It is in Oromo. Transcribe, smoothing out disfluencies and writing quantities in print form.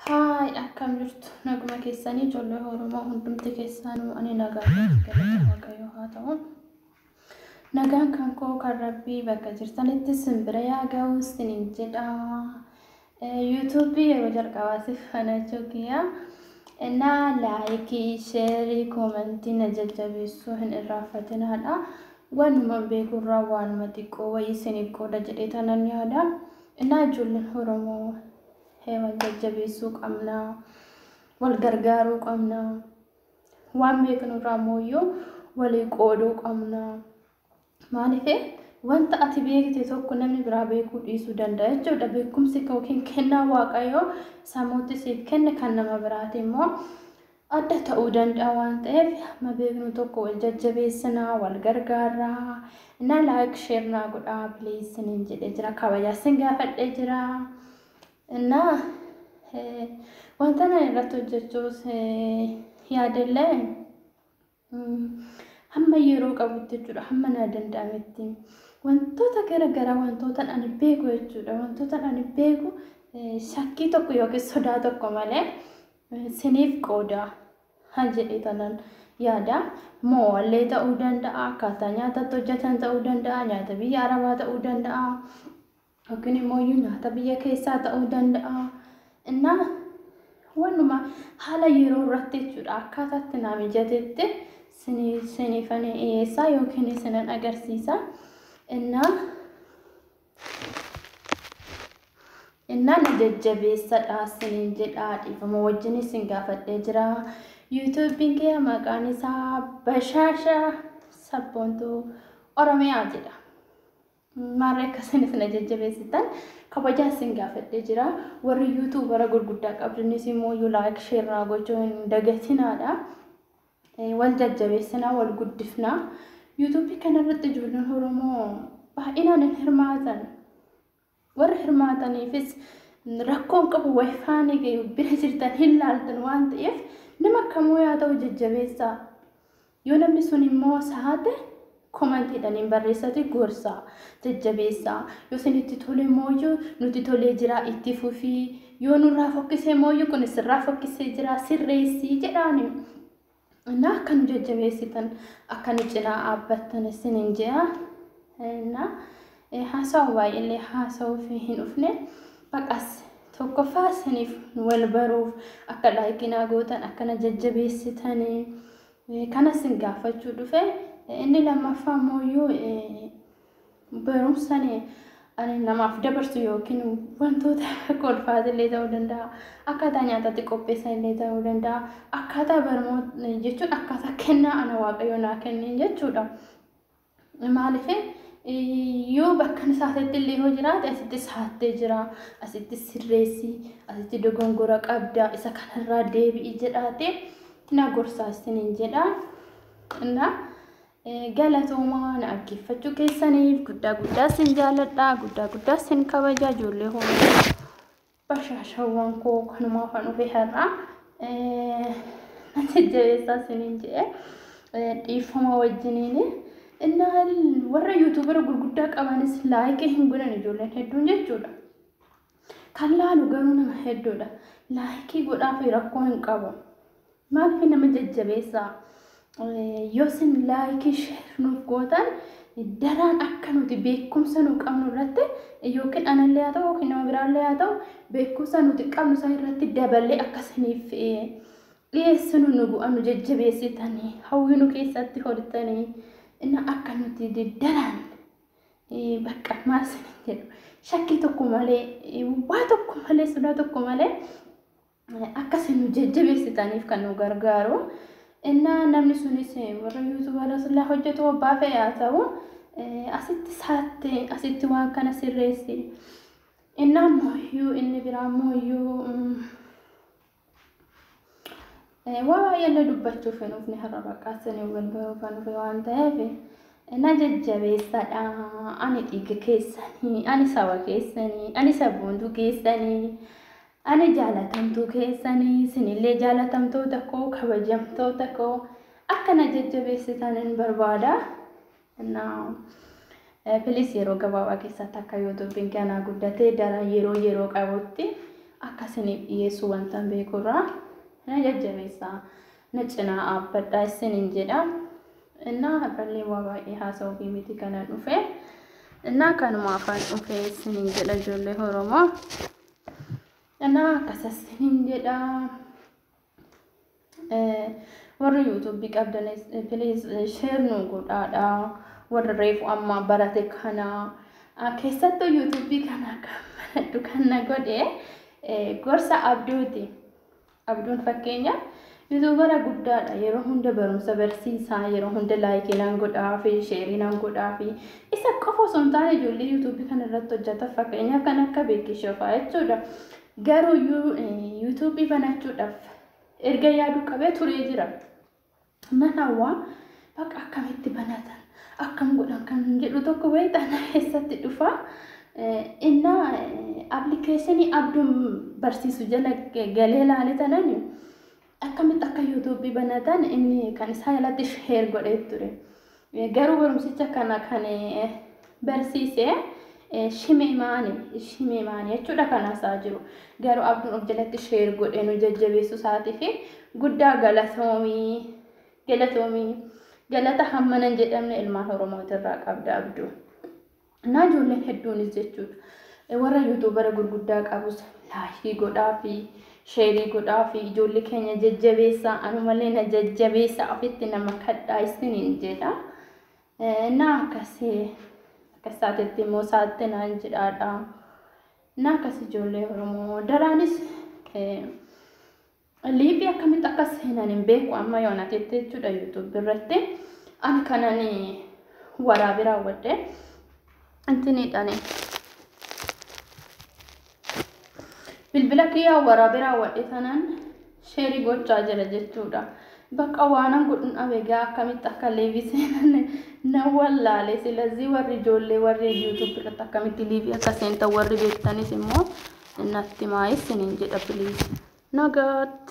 Haay, akkam jirtu? Naguma keessanii ijoollee Oromoo hundumti keessanuu ani nagaa galata Waaqayyoo haa ta'u. Nagaan kan koo kan Rabbii bakka jirtanitti simbira yaa ga'u isiniin jedha. Yuutuubii yeroo jalqabaatiif banachuu kiyya. Innaa laayikii, sheerii, koomentii na jajjabeessuu hin irraanfatinaadha. Waanuma beekurraa waanuma xiqqoo wayii isiniif qooda jedhee tanan yaada. Innaa ijoolleen Oromoo wal jajjabeessuu qabna, wal gargaaruu qabna, waan beeknurraa immoo walii qooduu qabna. Maaliif wanta ati beekte tokko namni biraa beekuu dhiisuu danda'a jechuudha. Beekumsi yookiin kennaa Waaqayyoo sammuutti siif kenne kan nama biraati immoo adda ta'uu danda'a waan ta'eef amma beeknu tokko wal jajjabeessinaa, wal gargaarraa. Innaa like share naa godhaa please isiniin jedhee jira. Kabajaa isin gaafadhee jira. Innaa wanta na irratti hojjechuus yaadallee hamma yeroo qabutti jechuudha, hamma na danda'ametti wantoota gara garaa wantoota ani beeku jechuudha, wantoota ani beeku shakkii tokko yookiin sodaa tokko malee siniif qooda haa jedhee tanan yaada. Mo'allee ta'uu danda'a, akkaataa nyaatatti hojjetan ta'uu danda'a, nyaata biyya Arabaa ta'uu danda'a, yookiin immoo nyaata biyya keessaa ta'uu danda'a. Innaa wanuma haala yeroo irratti jechuudha akkaataatti naa mijatetti siniifan dhiyeessaa yookiin isinan agarsiisa. Innaa na jajjabeessadha isiniin jedha, dhiifama wajjin isin gaafadhee jira. Yuutuubiin kee maqaan isaa Bashaasha Sabboontuu Oromiyaa jedha. Maarree akkasinis na jajjabeessitan kabajaa isin gaafadhee jira. Warri yuutuubara gurguddaa qabdanis immoo like share naa gochuu hin dagatinaadha. Wal jajjabeessinaa, wal guddifnaa. Yuutuubii kanarratti ijoolleen Oromoo baay'inaan hin hirmaatan. Warri hirmaataniifis rakkoon qabu wifiin bira jirtan hin laaltan waan ta'eef nama kamuu yaa ta'u jajjabeessaa. Yoo namni sun immoo saate komantiidhaan hin barreessati gorsaa, jajjabeessaa. Yoo isinitti tole immoo nuti tolee jira itti fufii, yoo nurraa fokkisee immoo kun sirraa fokkisee jira sirreessii jedhaani. Innaa akka nu jajjabeessitan akka nu cinaa dhaabbattan isiniin jedha. Innaa haasawaa baay'eellee haasawuuf hin dhufne, baqas tokkoffaa isiniif wal baruuf akka laayikinaa gootan akka na jajjabeessitanii kana isin gaafachuu dhufe. Inni lammaffaa immoo barumsa ani namaaf dabarsu yookiin wantoota kolfaatillee ta'uu danda'a, akkaataa nyaatatti qopheessan illee ta'uu danda'a, akkaataa barnoota jechuun akkaataa kennaa ana Waaqayyo naa kenneen jechuudha. Maaliif yoo bakka isaatetti illee yoo jiraate asitti saattee jira, asitti sirreessi, asitti dogongora qabda, isa kanarraa deebi'i jedhaate na gorsaa isiniin jedha. Innaa galatoomaa na dhaggeeffachuu keessaniif guddaa guddaa isin jaalladha, guddaa guddaa isin kabaja ijoollee Oromoo bashaashawwan koo kanumaaf an dhufe har'a na jajjabeessaa isiniin jedhe dhiifama wajjiniin. Innaa warra yuutuubara gurguddaa qabanis laayikii hin godhan ijoolleen hedduun jechuudha. Kan laalu garuu nama hedduudha. Laayikii godhaaf rakkoo hin qabu. Maaliif nama jajjabeessaa? Yoo isin laayikii share nuuf gootan daraan akka nuti beekumsa nu qabnu irratti yookiin anallee haa ta'u yookiin nama biraallee haa ta'u beekumsa nuti qabnu isaan irratti daballee akka isiniif dhiyeessinu nu bu'a nu jajjabeessitanii hawwii nu keessatti hortanii inni akka nuti daraan bakka maal isiniin jedhu shakkii tokko malee waa tokko malee sodaa tokko malee akka isin nu jajjabeessitaniif kan nu gargaaru. Innaa namni sunis warra yuutuubara silaa hojjetu abbaa fe'e haa ta'u asitti saatte asitti waan kana sirreessi. Innaa mooyyuu inni biraa mooyyuu waa baay'eellee dubbachuuf hin dhufne har'a bakka isin wal baruuf kan dhufe waan ta'eef na jajjabeessadha. Ani dhiiga keessanii, ani saba keessanii, ani sabboontuu keessanii, ani jaalatamtuu keessanii, isinillee jaalatamtoota koo, kabajamtoota koo akka na jajjabeessitan hin barbaada. Innaa please yeroo gabaabaa keessatti akka yuutuubiin kanaa guddatee daran yeroo yeroo qabutti akka Akkasiniif dhiyeessu wanta beekurraa na jajjabeessaa, na cinaa dhaabbadhaa isiniin jedha. Innaa har'allee waa baay'ee haasa'uu fi miti kana dhufe. Innaa kanuma afaan dhufe isiniin jedha, ijoollee Oromoo. Innaa akkas isiniin jedha. Warri yuutuubii qabdanis, please share nu godhaadha. Warri reefu amma barate kana, keessattuu yuutuubii kana kan baradhu kan na godhe gorsa Abduuti. Abduun fakkeenya yuutuubara guddaadha. Yeroo hunda barumsa barsiisaa, yeroo hunda like naan godhaa fi share naan godhaa fi isa qofa osoo hin taane ijoollee yuutuubii kana irratti hojjetan, fakkeenyaaf kan akka Beekishoo fa'aa jechuudha. Garuu yuutuubii banachuudhaaf erga yaaduu qabee turee jira. Nan hawwaa, bakka akkamitti banatan, akkam godhan kan jedhu tokko wayii xana keessatti dhufa. Innaa appilikeeshinii Abduun barsiisu jala galee ilaale tanan akkamitti akka yuutuubii banatan inni kan isaa jalatti share godhee ture. Garuu barumsicha kana kan barsiise Shimee Maanii jechuudha kan haasa'aa jiru. Garuu Abduun of jalatti share godhee nu jajjabeessu isaatii fi guddaa galatoomii, galatoomii, galata hammana hin jedhamne ilmaan Oromootirraa qabda, Abduu. Naa ijoolleen hedduunis jechuudha. Warra yuutuubara gurguddaa qabus like godhaa fi share godhaa fi ijoollee keenya jajjabeessaa, anumallee na jajjabeessaa, ofitti nama kadhaa isiniin jedha. Naa akkasii akkas taatetti immoo saatte naan jedhaadha. Naa akkas, ijoollee Oromoo, daraanis live akkamitti akka seenan hin beeku amma yoonatetti jechuudha yuutuubii irratti. Ani kanan waraabee raawwadhe intiniidhaan bilbila kiyyaa waraabee raawwadhe tanan share gochaa jira jechuudha. Bakka waanan godhun dhabe gaa, akkamitti akka live seenan na wallaale. Silazii warri ijoollee warri yuutuubii irratti akkamitti live akka seentan warri beektanis immoo natti maayis isiniin jedha, please. Nagaatti.